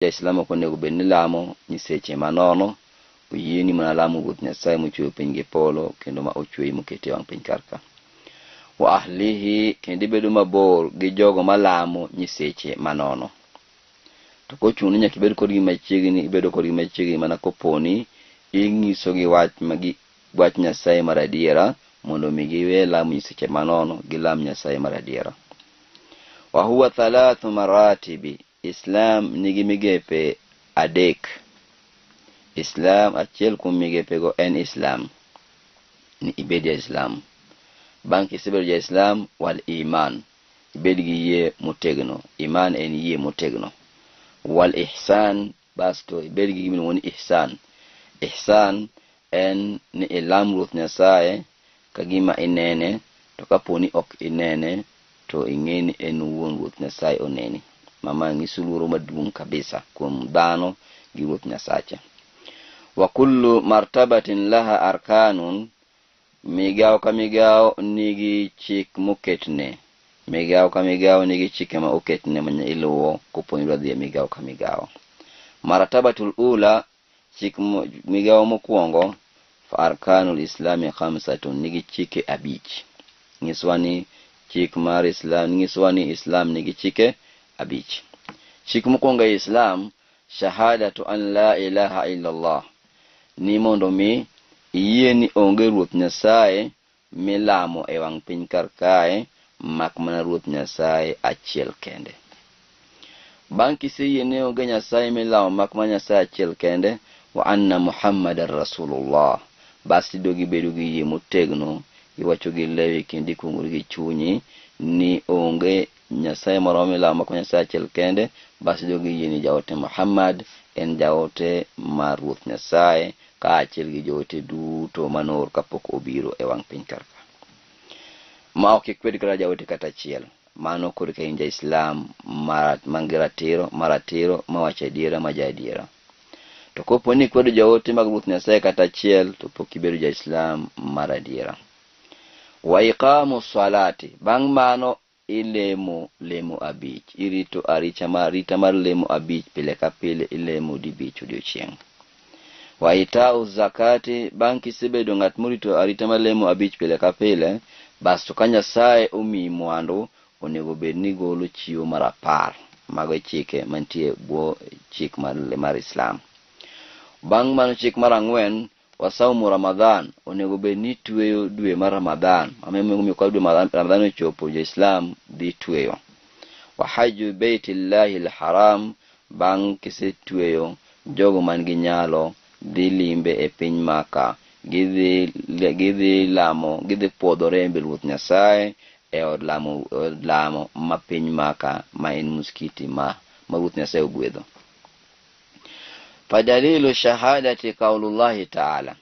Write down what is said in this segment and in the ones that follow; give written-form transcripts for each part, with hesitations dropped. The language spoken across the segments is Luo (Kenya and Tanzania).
Ja-Islam ok onego bed ni lamo nyiseche manono, oyieni mana lamo Ruoth Nyasaye mochweyo piny gi polo kendo ma ochweyi moketi e wang' piny kar ka. Wa ahlihi kendo ibedo mabor gi jogo malamo nyiseche manono. To kochuno ni nyaka ibed kodgi machiegni, ibedo kodgi machiegni mana koponi inyisogi wach ma gi wach Nyasaye mar adiera mondo mi giwe lamo nyiseche manono, gilam Nyasaye mar adiera. Wa huwa thalathu maratibi Islam nigi migepe adek. Islam achiel kuom migepego en Islam. Ni ibed ja Islam. Bang' kisebedo ja Islam, wal iman. Ibed gi yie motegno. Iman en yie motegno. Wal ihsan, basto ibed gi gima iluongo ni ihsan. Ihsan en ni ilam Ruoth Nyasaye ka gima inene, to kapo ni ok inene, to ing'e ni en owuon Ruoth Nyasaye oneni. Ma ma nyiso luoro maduong' kabisa kuom dhano gi Ruoth Nyasache. Wa kullu martabatin laha arkanun, migawo ka migawo nigi chik moketne. Migawo ka migawo nigi chike ma oketne ma iluwo kopo ni idwa dhi e migawo ka migawo. Martabatul ula, Chik migawo mokwongo, fa arkanul islami khamsatun, nigi chike abich. Nyisowa ni chik mar Islam, nyisowa ni Islam nigi chike abich. Chik mokwongo e Islam, shahadatu an la ilaha illa Allah, ni mondo mi iyie ni onge Ruoth Nyasaye milamo e wang' piny kar kae mak mana Ruoth Nyasaye achiel kende. Bang' kiseyie ni onge Nyasaye milamo mak mana Nyasaye achiel kende, wa anna Muhammadan Rasulullah, bas idogi ibedo gi yie motegno, iwacho gi lewi kendo ikuong'ori gi chunyi ni onge Nyasaye moro milamo mak mana Nyasaye achiel kende, bas idogi iyie ni jaote Muhammad en jaote mar Ruoth Nyasaye kaachiel gi joote duto manoor kapok obiro e wang' piny kar ka. Ma ok ikwed kata jaote kata achiel. Mano koro ka in ja-Islam man gi ratiro, ma ratiro, ma wacho adiera, ma ja-adiera. To kopo ni ikwedo jaote mag Ruoth Nyasaye kata achiel, to pok ibedo ja-Islam mar adiera. Wa iqamu salati, bang' mano Ilemo lemo abich. Irito aricha mar arita mar lemo abich pile ka pile ilemo dibich odiochieng'. Wa itau zakati, bang' kisebedo ng'at morito arita mar lemo abich pile ka pile, bas to ka Nyasaye omiyi mwandu, onego bed ni igolo chiwo mar apar. Mago e chike mantie e bwo chik mar, mar Islam. Bang' mano chik mar ang'wen, Wa saumu Ramadhan, onego bed ni tweyo dwe mar Ramadhan. Mano emomiyo ka dwe mar Ramadhan ochopo, jo-Islam dhi tweyo. Wa hajju beitillahi lharam, bang' kisetweyo, jogo man gi nyalo dhi limbe e piny Maka, gidhi gidhi lamo, gidhi pwodhore e mbele Ruoth Nyasaye e od lamo, od lamo ma piny Maka ma en muskiti ma ma Ruoth Nyasaye ogwedho. Fadalilu shahadati qaulullahi taala,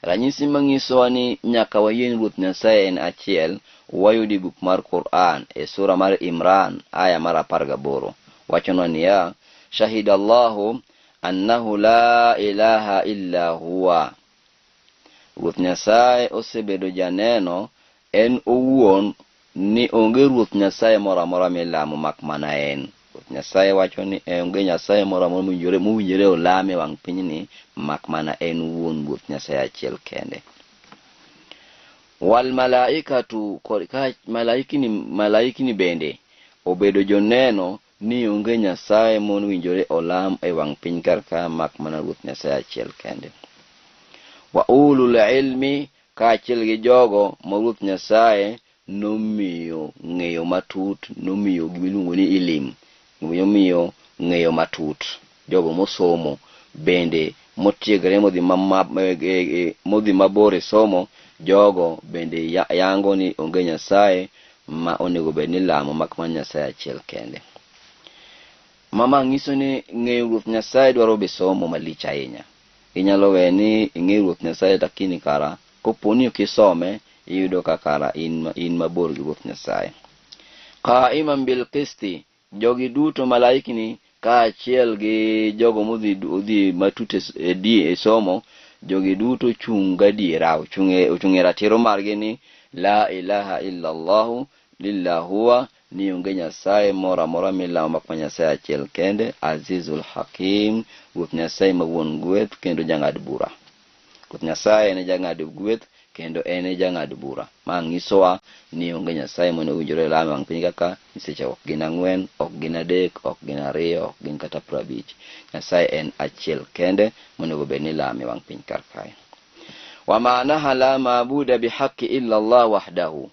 ranyisi manyisowa ni nyaka wayie ni Ruoth Nyasaye en achiel wayudo e buk mar Quran e sura mar Imran aya mar 18 wachonwa niya, shahida Allahu annahu la ilaha illa huwa, Ruoth Nyasaye osebedo janeno en owuon ni onge Ruoth Nyasaye moro amora milamo mak mana en. Ruoth Nyasaye wacho ni onge Nyasaye moro amora mowinjore mowinjore olame e wang' pinyni mak mana en wuon Ruoth Nyasaye achiel kende. Wal malaikatu kod ka malaikni malaikni bende obedo joneno ni onge Nyasaye mowinjore olam e wang' piny kar ka mak mana Ruoth Nyasaye achiel kende. Wa ulul ilmi kaachiel gi jogo ma Ruoth Nyasaye nomiyo ng'eyo matut, nomiyo gima iluongo ni ilim, nomiyo ng'eyo matut. Jogo mosomo bende motiegre modhi ma, ma, e, e, modhi mabor e somo, jogo bende yango ni onge Nyasaye ma onego bed ni lamo mak mana Nyasaye achiel kende. Mama nyiso ni ng'eyo Ruoth Nyasaye dwaro be somo malich ahinya. Inyalo we ni ing'e Ruoth Nyasaye lakini kara kopo ni ok isome, iyudo ka kara in, in mabor gi Ruoth Nyasaye. Qaiman bil qisti, jogi duto malaikni kaachiel gi jogo modhi odhi matut e, e, di, e somo, jogi duto chung' gadiera, ochung' e, ochung' e ratiro margi ni la ilaha illa Allahu lilla huwa ni onge Nyasaye moro amora milamo mak mana Nyasaye achiel kende, Azizul Hakim, Ruoth Nyasaye ma wuon gweth kendo jang'ad bura. Ruoth Nyasaye en e jang'ad gweth kendo en e jang'ad bura. Ma nyisowa ni onge Nyasaye monego owinjore lame wang' piny kaka nyiseche ok gin ang'wen, ok gin adek, ok gin ariyo, ok gin kata 50. Nyasaye en achiel kende monego bed ni ilame wang' piny kar kae. Wa maanaha la maabuda bihaqi illa Allah wahdahu.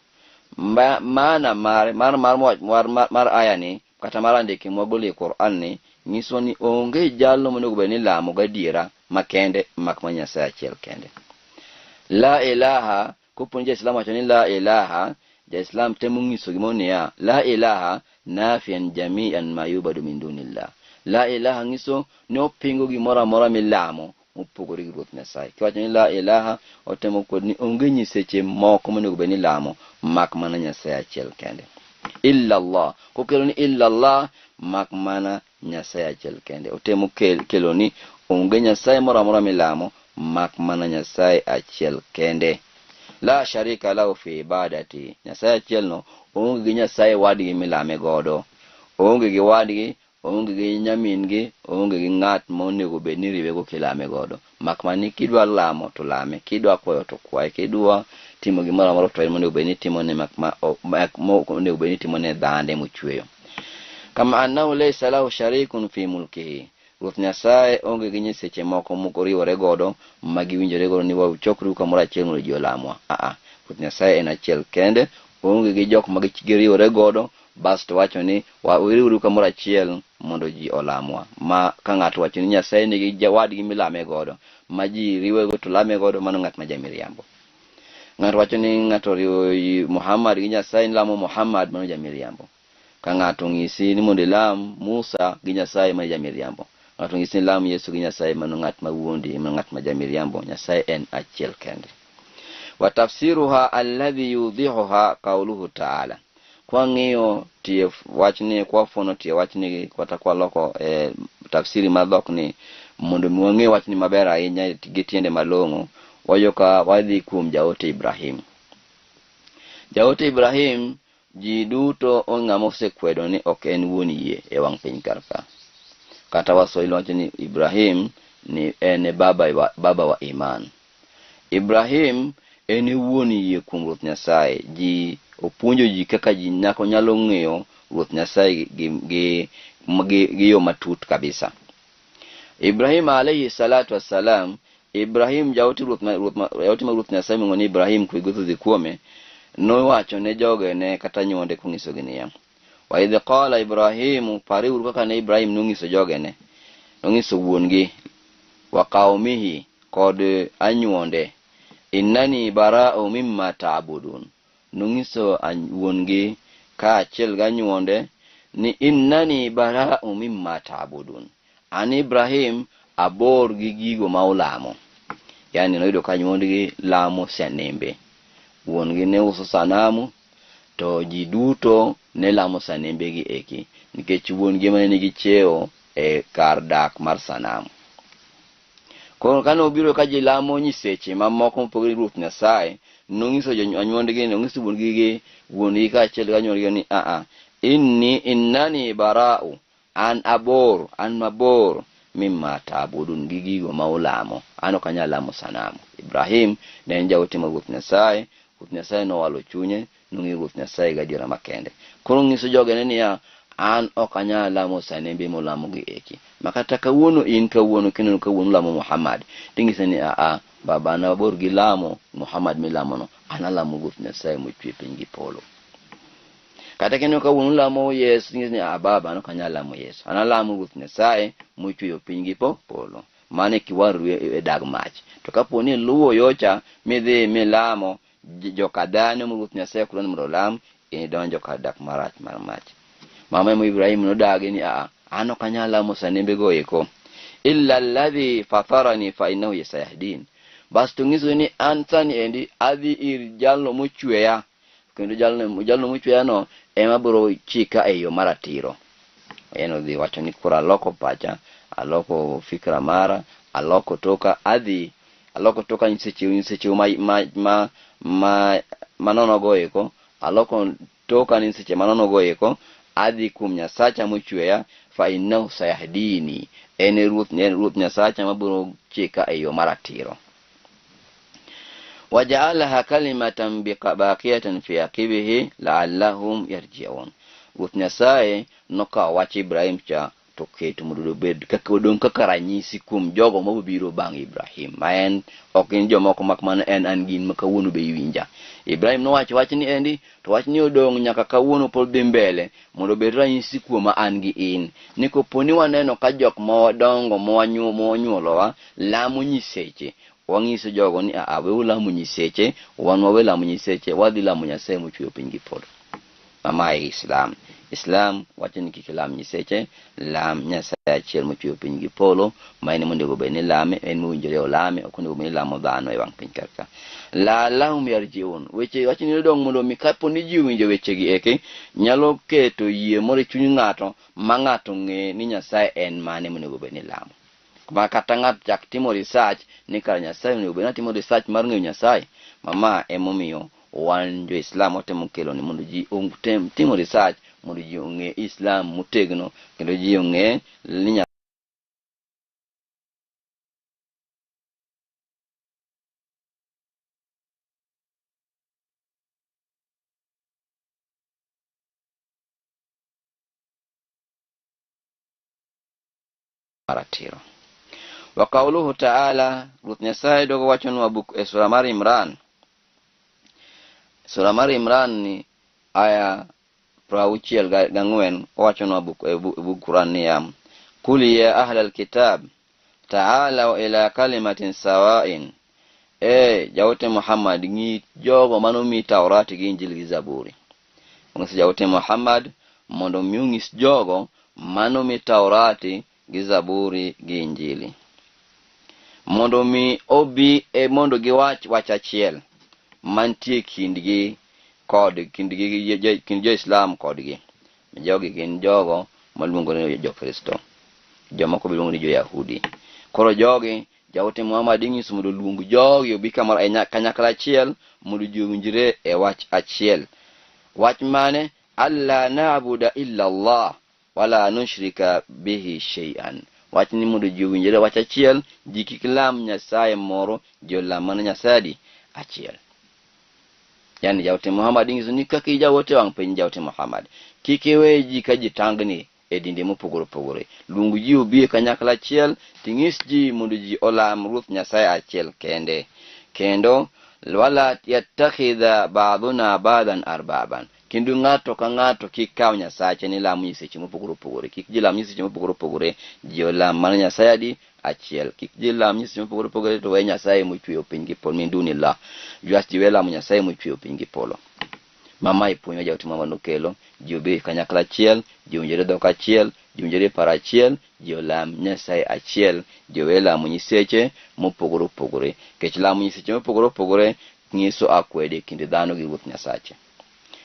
Maana mar mar mar mar mar, mar aya ni kata mar andike mwagolo e Qur'an ni nyiso ni onge jalno monego bed ni lamo gadiera makende mak mana Nyasaye achiel kende. La ilaha, kopo ni ja-Islam wacho ni la ilaha, ja-Islam temo nyiso gimoro niya, la ilaha nafian jami'an ma yubadu min dunillah. La ilaha nyiso ni opingo gimoro amora milamo mopogore gi Ruoth Nyasaye. Kiwacho ni la ilaha, otemo kod ni onge nyiseche moko monego bed ni lamo mak mana Nyasaye achiel kende. Illa Allah, kokelo ni illa Allah mak mana Nyasaye achiel kende. Otemo kelo ni onge Nyasaye moro amora milamo mak mana Nyasaye achiel kende. La sharika lahu fi ibadati. Nyasaye achiel no oonge gi Nyasaye wadgi milame godo. Oonge gi wadgi, oonge gi nyamin-gi, oonge gi ng'at monego bed ni riwego kilame godo. Mak mana ni kidwa lamo to lame, kidwa kwayo to kwaye, kidwa timo gimoro amora to en monego bed ni itimone mak ma mak monego bed ni itimone dhande mochweyo. Kama annahu laysa lahu sharikun fi mulkihi. Ruoth Nyasaye onge gi nyiseche moko moriwore godo ma giwinjore godo ni wachokru kamoro achiel mondo ji olamwa. Aa, Ruoth Nyasaye en achiel kende, oonge gi jok ma giriwore godo basto wacho ni wariwru kamoro achiel mondo ji olamwa. Ma ka ng'ato wacho ni Nyasaye nigi jawadgi milame godo, ma ji riwego to lame godo, mano ng'at ma jamiriambo. Ng'ato wacho ni ng'ato oriwo Muhammad gi Nyasaye ni lamo Muhammad, mano jamiriambo. Ka ng'ato ong'isi ni mondo ilam Musa gi Nyasaye, mano jamiriambo. Ng'ato ong'isi ni ilam Yesu gi Nyasaye, mano ng'at ma wuondi, mano ng'at ma jamiriambo. Nyasaye en achiel kende. Wa tafsiruha alladhi yudhihuha qawluhu ta'ala. Kwang'iyo tie wachni, kwafuono tie wachni, kata kwaloko tafsiri mar dhokni mondo mi wang'e wachni maber ahinya gi tiende malong'o, wayudo ka wadhi kuom jaote Ibrahim. Jaote Ibrahim ji duto ng'ama osekwedo ni ok en wuon yie e wang' piny kar ka. Kata Waswahili wacho ni Ibrahim ni en e baba wa iman. Ibrahim en e wuon yie kuom Ruoth Nyasaye. Ji opuonjo ji kaka ji nyako nyalo ng'eyo Ruoth Nyasaye gi yo matut kabisa. Ibrahim alayhi salatu wassalam, Ibrahim jaote Ruoth jaote ma Ruoth Nyasaye miluongo ni Ibrahim kwe gweth odhi kuome, nowacho ne jogene kata nyuonde konyisogi niya, wa idh qala Ibrahimu, pariuru kaka ne Ibrahim nonyiso jogene, nonyiso wuon-gi, wa qaumihi kod anyuonde, innani bara'u mimma ta'budun. Nonyiso wuon-gi kaachiel gi anyuonde ni innani bara'u mimma ta'budun. An Ibrahim abor gi gigo ma ulamo. Yani noyudo ka anyuondgi lamo sanembe. Wuon-gi ne uso sanamu to ji duto ne lamo sanembe gi eki nikech wuon-gi ema ne nigi cheo e kar dak mar sanamu. Koro kane obiro ka ji lamo nyiseche mamoko mopogore gi Ruoth Nyasaye, nonyiso anyuondgi, nonyiso wuon-gi gi wuon-gi kaachiel gi anyuondgi ni aa, inni innani bara'u, an abor, an mabor mimma ta'budun, gi gigo ma ulamo. An ok anyal lamo sanamu. Ibrahim ne en jaote mar Ruoth Nyasaye. Ruoth Nyasaye nowalo chunye, nong'eyo Ruoth Nyasaye gadiera makende. Koro nyiso jogene niya, an ok anyal lamo sanembe mulamo gi eki. Ma kata kawuono in kawuono kineno kawuono lamo Muhammad, ting'ise ni aa, baba an abor gi lamo Muhammad milamono, an alamo Ruoth Nyasaye mochwe piny gi polo. Kata kineno kawuono lamo Yesu, ting'ise ni aa, baba an ok anyal lamo Yesu, an alamo Ruoth Nyasaye mochweyo piny gi polo. Mano e kiwarru e dag mach. To kapo ni iluwo yocha midhi milamo joka dhano ma Ruoth Nyasaye ok dwar ni mondo olam, inidonjo kar dak marach mar mach. Mama ema Ibrahim nodagi ni aa, an ok anyal lamo sanembe go eko. Illa alladhi fatarani fa innahu sayahdin. Bas to nyiso ni an sani endi adhi ir jalno mochweya, kendo jalno mochweya no ema biro chika e yo maratiro. En odhi wacho ni koro aloko pacha, aloko fikra mara, aloko toka, adhi aloko toka nyiseche ma nono go eko, aloko toka ni seche manono go eko adhi kuom Nyasacha mochweya, fa innahu sayahdini, en e Ruoth, en Ruoth Nyasacha mabiro chika e yo maratiro. Wajaalaha kalimatan baqiyatan fi aqibihi laallahum yarjiun. Ruoth Nyasaye nokawo wach Ibrahim cha to keto mondo obed kaka odong' kaka ranyisi kuom jogo mabiro bang' Ibrahim, ma en ok gin jomoko mak mana en an gin ma kawuono be iwinja. Ibrahim nowacho wachni endi, to wachni odong' nyaka kawuono pod dhi mbele mondo obed ranyisi kuoma an gi in, ni kopo ni waneno ka jok mawadongo monyuolowa lamo nyiseche, wang'iso jogo ni aa, weuru lamo nyiseche, wan wawe lamo nyiseche, wadhi lamo Nyasaye mochweyo piny gi polo. Ma e Islam. Islam wacho ni kik ilam nyiseche, lam Nyasaye achiel mochweyo piny gi polo, ma en monego bed ni lame, en mowinjore olame, ok onego bed ni lamo dhano e wang' piny kar ka. La'allahum yarji'un. Weche wach ni odong' mondo mi kapo ni ji owinjo wechegi eki, nyalo keto yie moro e chuny ng'ato ma ng'ato ng'e ni Nyasaye en mane monego bed ni lamo. Ma kata ng'ato chak timo research ni kar Nyasaye onego bed ni atimo research mar ng'eyo Nyasaye. Ma ma emomiyo wan jo Islam watemo kelo ni mondo ji otem timo research mondo ji ong'e Islam motegno kendo ji ong'e ni maratiro. Wa qawluhu ta'ala, Ruoth Nyasaye dogo wachonwa buk e sura mar Imran. Sura mar Imran ni aya 64 owachonwa buk e bug Quran niya, Kul ya ahla alkitab ta'alaw ila kalimatin sawa'in. E jaote Muhammad, ng'i jogo manomi Taurati gi Injili gi Zaburi. Ong'iso jaote Muhammad mondo mi onyis jogo manomi Taurati gi Zaburi gi Injili mondo mi obi e mondo giwach wach achiel mantie kindgi kod kindgi kind jo-Islam kodgi. Jogi gin jogo maluongore ni jo-Kristo, jomoko be luongo ni jo-Yahudi. Koro jogi jaote Muhammad inyiso mondo oluong jogi obi kamoro e kanyakla achiel mondo ji owinjre e wach achiel. Wach mane? Alla na'buda illa Allah wala nushrika bihi shay'an. Wach ni mondo ji owinjre wach achiel, ji kik lam Nyasaye moro, ji olam mana Nyasaye adi? Achiel. Yani jaote Muhammad inyiso ni kaka ijaote wang' piny jaote Muhammad, kik iwe ji ka ji tangni e dinde mopogore opogore. Luong ji obi e kanyakla achiel, ting'is ji mondo ji olam Ruoth Nyasaye achiel kende. Kendo wala yattakhidha ba'duna ba'dan arbaban. Kendo ng'ato ka ng'ato kik kaw Nyasache ni lamo nyiseche mopogore opogore. Kik ji lam nyiseche mopogore opogore, ji olam mana Nyasaye adi? Achiel. Kik ji lam nyiseche mopogore opogore to we Nyasaye mochweyo piny gi polo, min dunillah. Jwas ji we lamo Nyasaye mochweyo piny gi polo. Ma mae puonj ma jaote Muhammad nokelo, ji obed kanyakla achiel, ji owinjore dhok achiel, ji owinjore paro achiel, ji olam Nyasaye achiel, ji owe lamo nyiseche mopogore opogore. Nikech lamo nyiseche mopogore opogore nyiso akwede e kind dhano gi Ruoth Nyasache.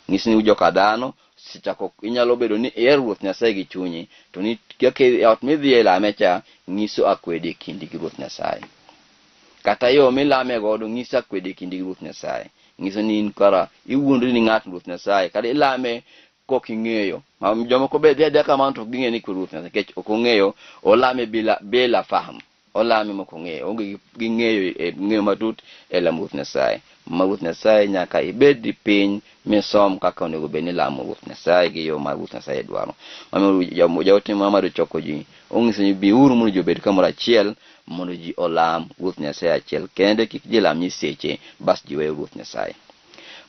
Nyis ni joka dhano chako inyalo bedo ni ihero Ruoth Nyasaye gi chunyi, to ni kaka e ot midhiye lame cha nyiso akwede e kindi gi Ruoth Nyasaye. Kata yo milame godo nyiso akwede e kindi gi Ruoth Nyasaye. Nyiso ni in kara iwuondri ni ng'at Ruoth Nyasaye, kata ilame kok ing'eyo. Ma jomoko be dhi adhiya kamano to ok ging'eyo ni Ruoth Nyasaye, nikech ok ong'eyo, olame bila fahm. Olame mok ong'eyo, onge gi ng'eyo e ng'eyo matut e lamo Ruoth Nyasaye. Ma Ruoth Nyasaye nyaka ibed piny misom kaka onego bed ni lamo Ruoth Nyasaye gi yo ma Ruoth Nyasaye dwaro. Omiyo jaote Muhammad ochoko ji, ong'iso ni biuru mondo ji obed kamoro achiel mondo ji olam Ruoth Nyasaye achiel kende, kik ji lam nyiseche, bas ji weyo Ruoth Nyasaye.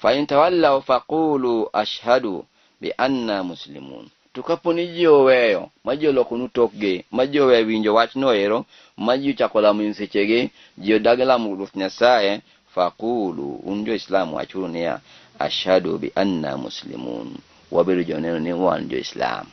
Fa in tawallaw faqulu ashhadu bi anna muslimun. To kapo ni ji oweyo, ma ji olokonu tokgi, ma ji oweyo winjo wachno ero, ma ji ochako lamo nyisechegi, ji odagi lamo Ruoth Nyasaye, faqulu, un jo-Islam wachuru niya, ashhadu bi anna muslimun. Wabedo joneno ni wan jo-Islam.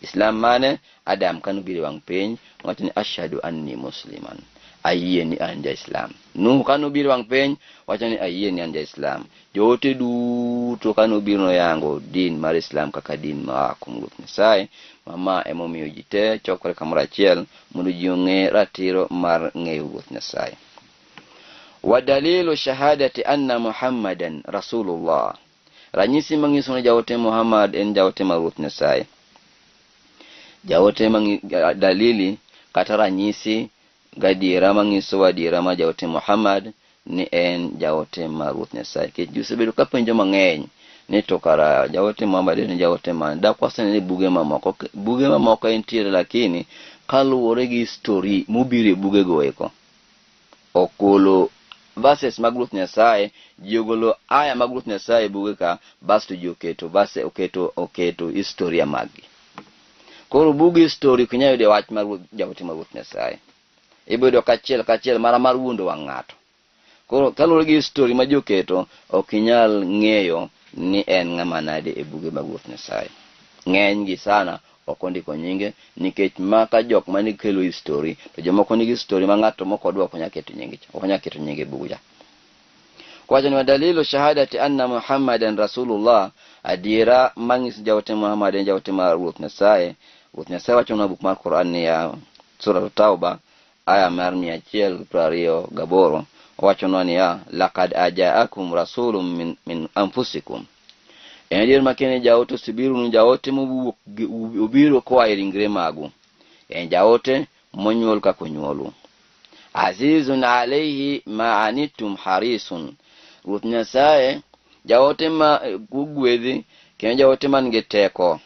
Islam mane? Adam kane obiro e wang' piny, nowacho ni ashhadu anni musliman. Ayie ni an ja-Islam. Nuhu kane obiro e wang' piny, wacho ni ayie ni an ja-Islam. Joote duto kane obiro noyango din mar Islam kaka din ma kuom Ruoth Nyasaye, ma ma emomiyo ji te chokore kamoro achiel mondo ji ong'e ratiro mar ng'eyo Ruoth Nyasaye. Wa dalilu shahadati anna Muhammadan Rasulullah. Ranyisi manyiso ni jaote Muhammad en jaote mar Ruoth Nyasaye. Jaote dalili kata ranyisi gadiera manyiso adiera mar jaote Muhammad ni en jaote mar Ruoth Nyasaye. Nikech ji osebedo ka penjo mang'eny ni to kara jaote Muhammad en jaote mane? Dak wasenene e buge mamoko. Buge mamoko entiere lakini kaluwore gi story mobiro e bugego eko. Ogolo verses mag Ruoth Nyasaye, ji ogolo aya mag Ruoth Nyasaye e buge ka, basto ji oketo verse oketo oketo historia maggi. Koro bug history ok inyal yudo e wach mar jaote mar Ruoth Nyasaye. Ibiro yudo kachiel kachiel mana mar wuondo wang' ng'ato. Koro kaluwore gi history ma ji oketo, ok inyal ng'eyo ni en ng'ama nade e buge mag Ruoth Nyasaye. Ng'eny gi sana ok ondiko nyinge nikech maka jok mane kelo history to jomoko nigi history ma ng'ato mok odwa ok onyal keto nyinge cha, ok onyal keto nyinge e bugu cha. Kowacho ni dalilu shahadati anna Muhammadan Rasulullah, adiera manyiso jaote Muhammad en jaote mar Ruoth Nyasaye. Ruoth Nyasaye wacho na buk mar Quran niya, Surat Tauba aya mar 128, owachonwa niya, laqad ajaakum rasulun min anfusikum. En adier makende jaote osebironu, jaote mowuok obiro koa e ringre magu. En jaote monyuol kaka onyuolu. Azizun alayhi ma anittum harisun. Ruoth Nyasaye jaote ma ogwedhi kendo jaote man gi teko.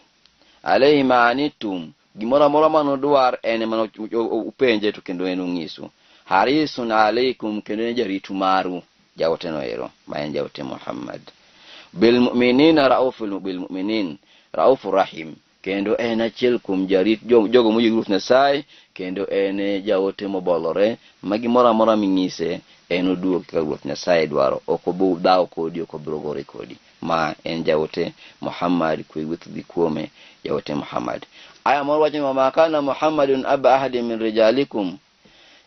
Alayhi ma anittum, gimoro amora manudwar en ema upenje to kendo en onyisu. Harisun alaykum, kendo en jaritu maru jaote no ero ma en jaote Muhammad. Bil mu'minina rauful bil mu'minin raufur rahim, kendo en achiel kuom jarit jogo moyie gi Ruoth Nyasaye, kendo en jaote mobolore ma gimoro amora ming'ise en oduogi kaka Ruoth Nyasaye dwaro, ok obi dhawo kodi, ok obiro gore kodi. Ma en jaote Muhammad, kwe gweth dhi kuome, jaote Muhammad. Aya moro wacho ni wama kana Muhammadun aba ahadin min rijalikum,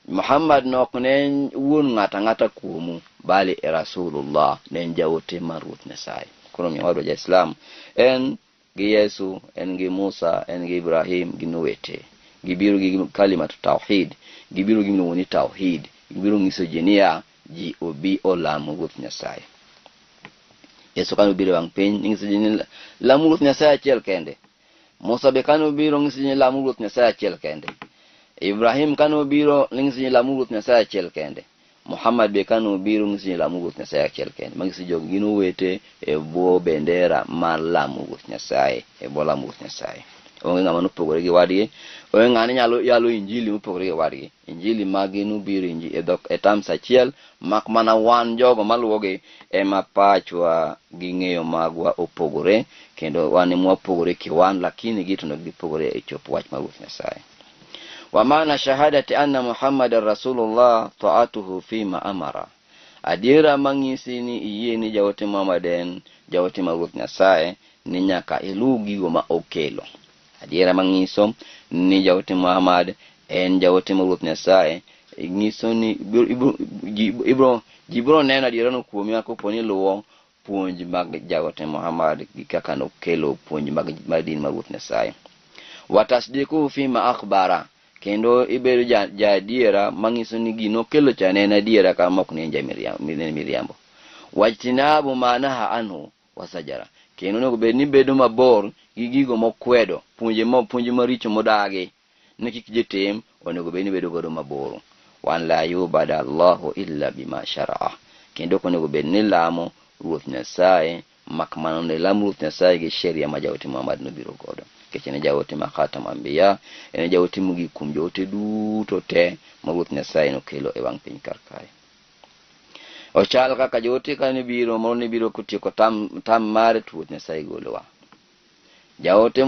Muhammad nok ne wuon ng'ato ang'ata kuomu, bali e Rasulullah, ne en jaote mar Ruoth Nyasaye. Koro miyo wadwa ja-Islam, en gi Yesu, en gi Musa, en gi Ibrahim, gin owete. Gibiro gi kalimatu tauhid, gibiro gi miluongo ni tauhid, gibiro nyiso ji niya, ji obi olam Ruoth Nyasaye. Yesu kane obiro e wang' piny, nyiso ji ni lam Ruoth Nyasaye achiel kende. Musa be kane obiro nyiso ji ni lam Ruoth Nyasaye achiel kende. Ibrahim kane obiro nyiso ji ni lam Ruoth Nyasaye achiel kende. Muhammad be kane obiro nyiso ji ni lam Ruoth Nyasaye achiel kende. Manyiso jogi gin owete e bwo bendera mar lamo Ruoth Nyasaye, e bwo lamo Ruoth Nyasaye. Onge ng'ama nopogore gi wadgi, onge ng'ama ne nyalo yalo injili mopogore gi wadgi. Injili maggi nobiro e dhok e terms achiel, mak mana wan jogo maluwogi ema pachwa gi ng'eyo magwa opogore, kendo wan ema wapogore kiwan, lakini gi to ne gipogore e chopo wach mar Ruoth Nyasaye. Wa maana shahadati anna Muhammadan Rasulullah ta'atuhu fima amara. Adiera mang'isi ni iyie ni jaote Muhammad en jaote mar Ruoth Nyasaye ni nyaka iluw gigo ma okelo. Adiera mang'iso ni jaote Muhammad en jaote mar Ruoth Nyasaye nyiso ni ji biro neno adierano kuomi kopo ni iluwo puonj mag jaote Muhammad gi kaka nokelo puonj mag din mar Ruoth Nyasaye. Wa tasdiquhu fima akhbara, kendo ibedo ja adiera mang'iso ni gino okelo cha ne en adiera kama ok ne en miriambo. Wajtinabu ma naha anhu wasajara, kendo onego bed ni bedo mabor gi gigo mokwedo, puonje maricho modagi ni kik ji tim, onego bed ni bedo godo mabor. Wan la yubada Allahu illa bima sharaa, kendo ok onego bed ni lamo Ruoth Nyasaye mak mana ne lamo Ruoth Nyasaye gi sheria ma jaote Muhammad nobiro godo. Nikech en e jaote ma khatam anbiya, en e jaote mogik kuom joote duto te ma Ruoth Nyasaye nokelo e wang' piny kar kae. Ochal kaka joote kane biro, moro ne biro kotieko tam mare to Ruoth Nyasaye golowa. Jaote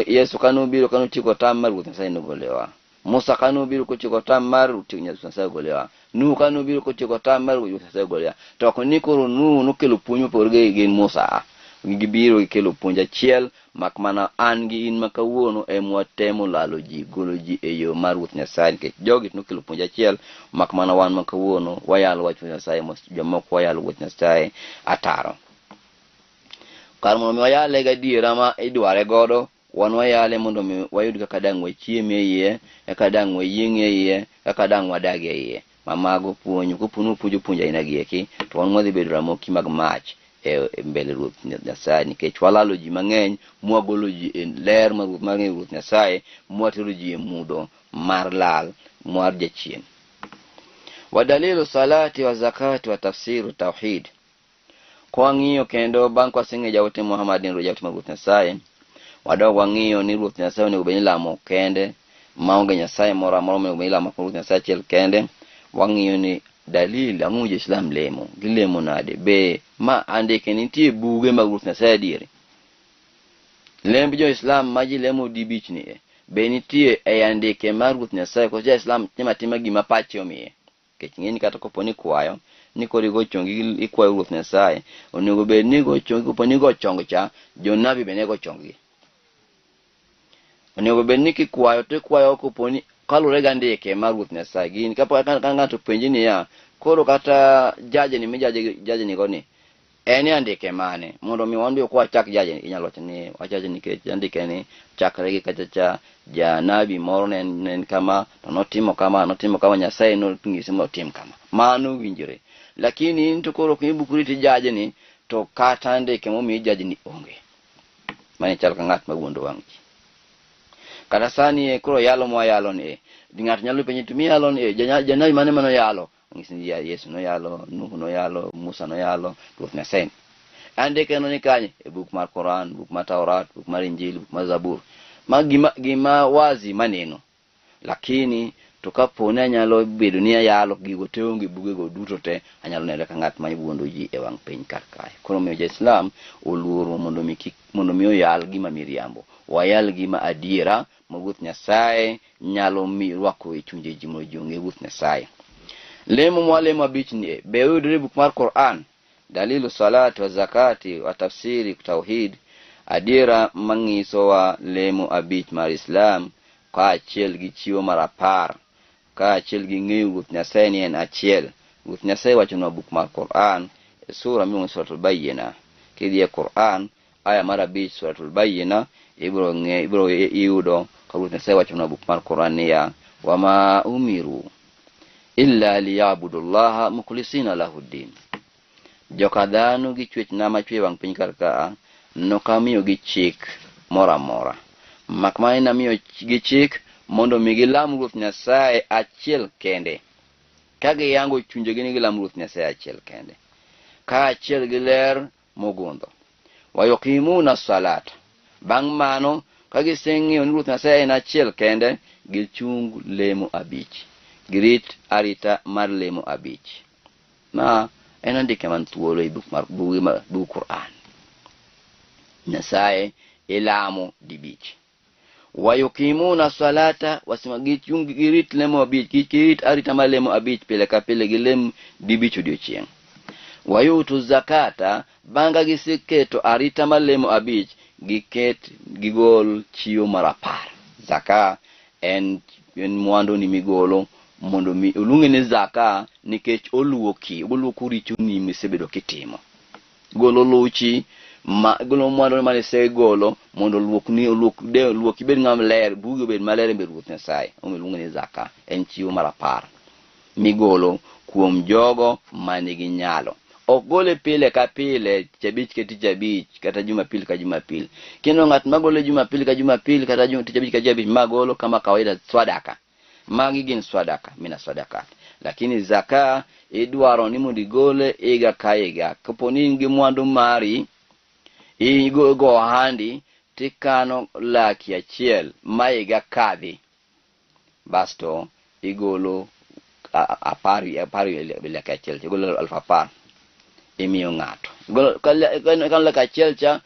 Yesu kane obiro kane otieko tam mar Ruoth Nyasaye nogolewa. Musa kane obiro kotieko tam mar Ruoth Nyasaye ogolewa. Nuhu kane obiro kotieko tam mar Ruoth Nyasaye ogolewa. To ok ni koro Nuhu nokelo puonj mopogore gi Musa. Gibiro gikelo puonj achiel, mak mana an gi in ma kawuono ema watemo lalo ji, golo ji e yo mar Ruoth Nyasaye, nikech jogi nokelo puonj achiel, mak mana wan ma kawuono wayalo wach Ruoth Nyasaye, jomoko wayalo wach Nyasaye ataro. Kar mondo mi wayale gadiera ma idware godo, wan wayale mondo mi wayud kaka dang' wachiem e iye, kaka dang' wayieng' e iye, kaka dang' wadag e iye. Ma mago puonj, kopo ni wapuonjo puonj aina gi eki, to wan wadhi bedo ramoki mag mach. e mbele Ruoth Nyasaye nikech walalo ji mang'eny mwagolo ji e ler mar Ruoth mar Ruoth Nyasaye mwatero ji e mudho mar lal mar jachien. Wa dalilu salati wa zakati wa tafsiru tauhid. Kwang'iyo kendo bang' kwaseng'eyo jaote Muhammad ni jaote mar Ruoth Nyasaye, wadog wang'iyo ni Ruoth Nyasaye onego bed ni ilamo kende maonge Nyasaye moro amora onego bed ni ilamo Ruoth Nyasaye achiel kende. Wang'iyo ni dalil ang'o jo-Islam lemo, gilemo nade, be ma andike nitie buge mag Ruoth Nyasaye adieri. Lemb jo-Islam ma ji lemo dibich ni e, be nitie e andike mar Ruoth Nyasaye koso ja-Islam timo atima gima pache omiye. Nikech ing'e ni kata kopo ni ikwayo ni koro igo chongi ikwayo Ruoth Nyasaye, onego bed ni igo chongi kopo ni igo chong cha, jonabi be ne go chonggi. Onego bed ni kikwayo to ikwayo kopo ni kaluwore gi andike mar Ruoth Nyasaye. Gini ka ka ng'ato openji niya, koro kata jaje ni mijaje jaje ni go ni, en e andike mane? Mondo mi wan be ok wachak jaje ni, inyalo wacho ni wachache nikech andike ni chakre gi kacha cha janabi moro ne en, ne en kama to notimo kama notimo kama Nyasaye nonyise mondo otim kama. Mano winjore. Lakini in to koro kibukori tijaje ni to kata andike momiyo ijaje ni onge. Mano chal ka ng'at ma wuondo wang' ji. Kata sani e koro yalo mwayalo ni e, ng'ato nyalo penji to miyalo ni e, janabi mane manoyalo? Onyisi ni Yesu noyalo, Nuhu noyalo, Musa noyalo, Ruoth Nyasaye. Andike no ni kanye? E buk mar Koran, buk mar Taurat, buk mar Injili, buk mar Zabur. Ma gima, gima wazi maneno. Lakini to kapo ni anyalo bedo ni ayalo gigo te onge bugego duto te, anyalo nenore ka ng'at ma wuondo ji e wang' piny kar kae. Koro omiyo jo-Islam oluoro mondo mi kik mondo mi oyal gima miriambo. Wayal gima adiera ma Ruoth Nyasaye nyalo mi rwako e chunje ji mondo ji ong'e Ruoth Nyasaye. Lemo mwalemo abich ni e, be oyudore e buk mar Quran? Dalilu salati wa zakati wa tafsiri tauhid, adiera mang'isowa lemo abich mar Islam kaachiel gi chiwo mar apar, kaachiel gi ng'eyo Ruoth Nyasaye ni en achiel. Ruoth Nyasaye wachonwa buk mar Quran e sura miluongo ni Suratul Bayyina. Kidhi e Quran aya mar abich Suratul Bayyina ibiro ng'e ibiro yudo ka Ruoth Nyasaye wachonwa buk mar Quran niya, wama umiru illa liyabudu llaha mukhlisina lahu ddin. Joka dhano gi chwechna machwe wang' piny kar ka nokamiyogi chik moro amora. Mak mana ni namiyo gi chik mondo mi gilam Ruoth Nyasaye achiel kende. Ka giyango chunjegi ni gilam Ruoth Nyasaye achiel kende. Kaachiel gi ler mogundho. Wayuqimuna salata. Bang' mano, ka giseng'eyo ni Ruoth Nyasaye en achiel kende, gichung lemo abich. Girit arita mar lemo abich. Ma en andike man thuolo e buk mar buge ma bug Quran. Nyasaye ilamo dibich. Wayukimuna salata wasema gichung girit lemo abich, girit arita mar lemo abich pile ka pile gilem dibich odiochieng'. Wayutu zakata bang' ka giseketo arita mar lemo abich giket gigol chiwo mar apar. Zaka en en mwandu ni migolo mondo mi oluonge ni zaka nikech oluoki oluoko richoni misebedo kitimo golo luchi ma golo mwandu mane isegolo mondo oluokni oluok de oluoki bed ng'ama ler bugi obed maler e mbele Ruoth Nyasaye omiyo oluonge ni zaka en chiwo mar apar migolo kuom jogo manigi nyalo. Ok gole pile ka pile, tich abich ka tich abich, kata jumapil ka jumapil. Kendo ng'at magole jumapil ka jumapil, kata tich abich ka tich abich, magolo kama kawaida swadaka. Magi gin swadaka, mina sadakat. Lakini zaka idwaro ni mondo igole higa ka higa. Kapo ni in gi mwandu mari, igo ohandi, tikano laki achiel ma higa kadhi. Basto igolo apar apar laki achiel igolo aluf apar imiyo ng'ato. Igolo ka laki achiel cha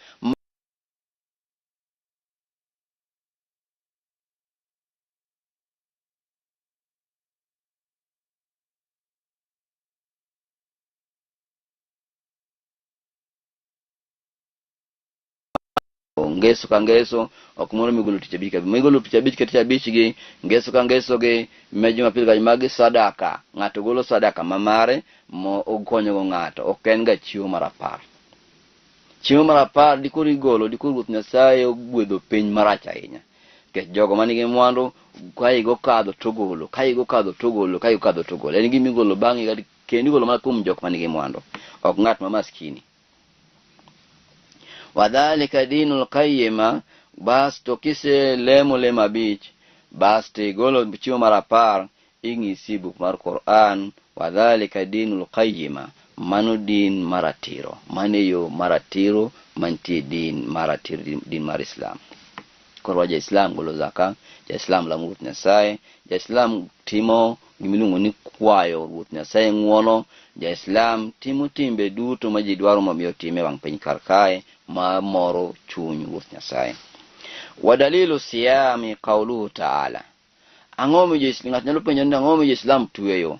ngeso ka ngeso ok moro migolo tich abich ka migolo tich abich ka tich abich gi ngeso ka ngeso gi ma jumapil ka magi sadaka ng'ato golo sadaka ma mare mo okonyogo ng'ato ok en ga chiwo mar apar chiwo mar apar dikoro igolo dikoro Ruoth Nyasaye ogwedho piny marach ahinya nikech jogo manigi mwandu ka higa okadho to golo ka higa okadho to golo ka higa okadho to golo en gima igolo bang' higa kendo igolo mana kuom jok manigi mwandu ok ng'at ma maskini. Wadhalika dinul qayyima, bas to kise lemo lemo abich, bas to igolo chiemo mar apar, ing'isi buk mar Quran, wadhalika dinul qayyima, mano din maratiro, mano e yo maratiro mantie din maratiro, din mar Islam. Koro ja Islam golo zaka, ja Islam lamo Ruoth Nyasaye, ja Islam timo gimiluongo ni kwayo Ruoth Nyasaye ng'uono, ja Islam timo timbe duto ma ji dwaro mondo mi otim e wang' piny kar kae ma moro chuny Ruoth Nyasaye. Wa dalilu siyami qawluhu ta'ala. Ang'o mi jo ng'ato nyalo penjo ni ang'o mi jo Islam tweyo?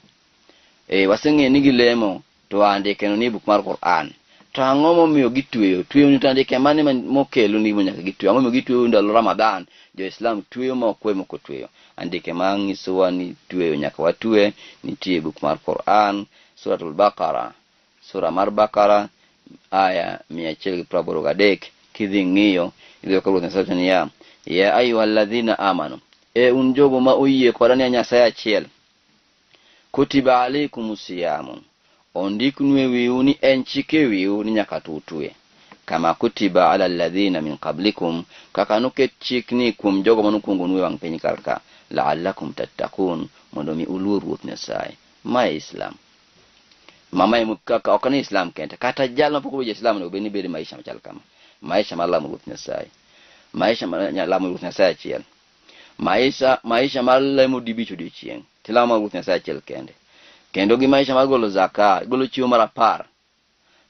Waseng'eyo ni gilemo to andike no ni buk mar Quran. To ang'o momiyo gitweyo? Tweyo ni to andike mane mokelo ni nyaka gitweyo? Ang'o momiyo gitweyo ndalo Ramadan? Jo Islam tweyo ma ok we moko tweyo. Andike ma nyisowa ni tweyo nyaka watwe nitie buk mar Quran, Suratul Baqara, sura mar Bakara aya 183. Kidhi ng'iyo idhi ka Ruoth Nyasaye wacho niya, ya ayyuhalladhina amanu, e un jogo ma oyie koda ni Nyasaye achiel, kutiba alaykumus siyamu, ondiknu e wiu ni en chik e wiu ni nyaka to utwe, kama kutiba ala alladhina min qablikum, kaka noket chik ni kuom jogo manokwongonu e wang' piny kar ka, la'allakum tattaqun, mondo mi uluor Ruoth Nyasaye. Ma e Islam. Mama e kaka ok ni Islam kende, kata jal mapok obedo Islam onego bed ni bedo maisha machal kama, maisha mar lamo Ruoth Nyasaye, maisha mar lamo Ruoth Nyasaye achiel, maisha mar lemo dibich odiochieng' tilamo Ruoth Nyasaye achiel kende, kendo gi maisha mar golo zaka, golo chiwo mar apar.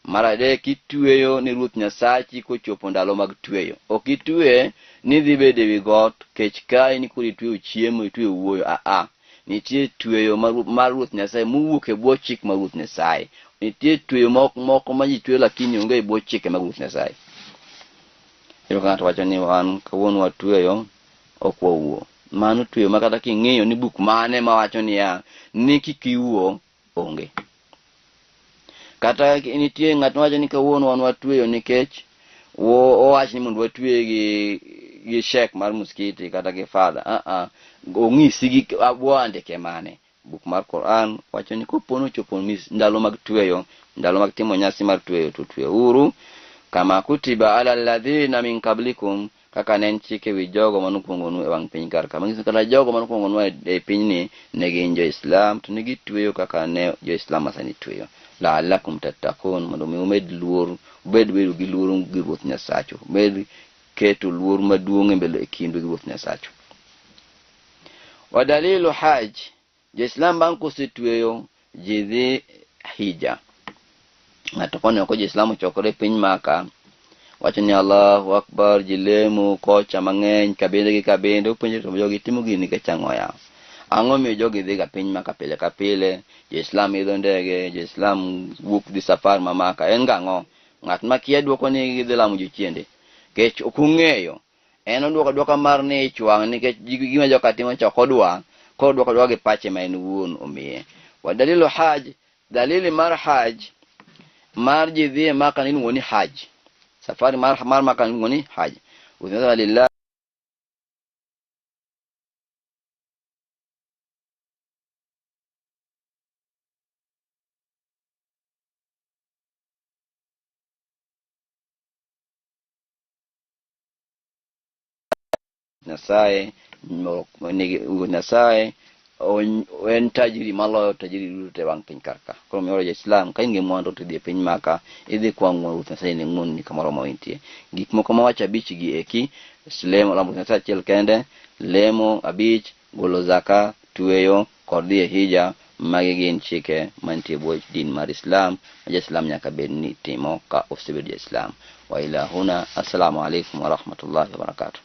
Mar adek, itweyo ni Ruoth Nyasachi kochopo ndalo mag tweyo. Ok itwe ni dhi bedo ewi got kech kae ni koro itweyo chiemo, itweyo wuoyo. Aa, nitie tweyo mar Ruoth Nyasaye mowuok e bwo chik mar Ruoth Nyasaye. Nitie tweyo moko ma ji tweyo lakini onge e bwo chike mag Ruoth Nyasaye. Iyudo ka ng'ato wacho ni wan kawuono watweyo ok wawuo. Mano tweyo ma kata king'iyo ni buk mane mawacho niya ni kik iwuo onge. Kata nitie ng'at mawacho ni kawuono wan watweyo nikech owach ni mondo watwe gi shek mar muskiti kata gi father. Ong'isi gi bwo andike mane. Buk mar Quran wacho ni kopo nochopo ndalo mag tweyo, ndalo mag timo nyasi mar tweyo, to tweuru kama kutiba ala alladhina min qablikum, kaka ne en chik ewi jogo manokwongonu e wang' piny kar ka. Manyiso kata jogo manokwongonu e pinyni ne gin jo-Islam, to ne gitweyo kaka ne jo-Islam masani tweyo. La'allakum tattaqun, mondo mi umed luor, ubed bedo gi luor gi Ruoth Nyasachu, ubed keto luor maduong' e mbele e kindu gi Ruoth Nyasachu. Wa dalilu hajj, jo-Islam bang' kosetweyo ji dhi hija. Ng'ato koneno ko jo-Islam ochokore e piny Maka, wacho ni Allahu Akbar, ji lemo kocha mang'eny, kabinde gi kabinde, openjo to jogi timo gini nikech ang'o ya? Ang'o miyo jogi dhi ga piny Maka pile ka pile? Jo-Islam idho ndege, jo-Islam wuok dhi safar ma Maka, en gang'o? Ng'at ma kia dwoko ni gidhi lamo jochiende, kech ok ong'eyo. En odwoko adwoka mar ni ich wang' nikech gima joka timo cha ok odwa, koro odwoko adwoka gi pache ma en owuon omiye. Wa dalilu hajj, dalili mar hajj mar ji dhi e Maka iluongo ni hajj. Safari mar Maka iluongo ni hajj. Lillahi Nyasaye nigi Nyasaye en tajiri maloyo tajiri duto te wang' piny kar ka. Koro mioro ja-Islam ka in gi mwandu to idhi e piny Maka, idhi kwa ng'uono Ruoth Nyasaye ne ng'uonni kamoro ma intie. Gik moko mawacho abich gi eki, lemo lamo Ruoth Nyasaye achiel kende, lemo abich, golo zaka, tweyo kod dhi e hija, magi gin chike mantie bwo din mar Islam ma ja-Islam nyaka bed ni timo ka osebedo ja-Islam. Wa ila huna, assalamu alaikum wa rahmatullahi wa barakatuh.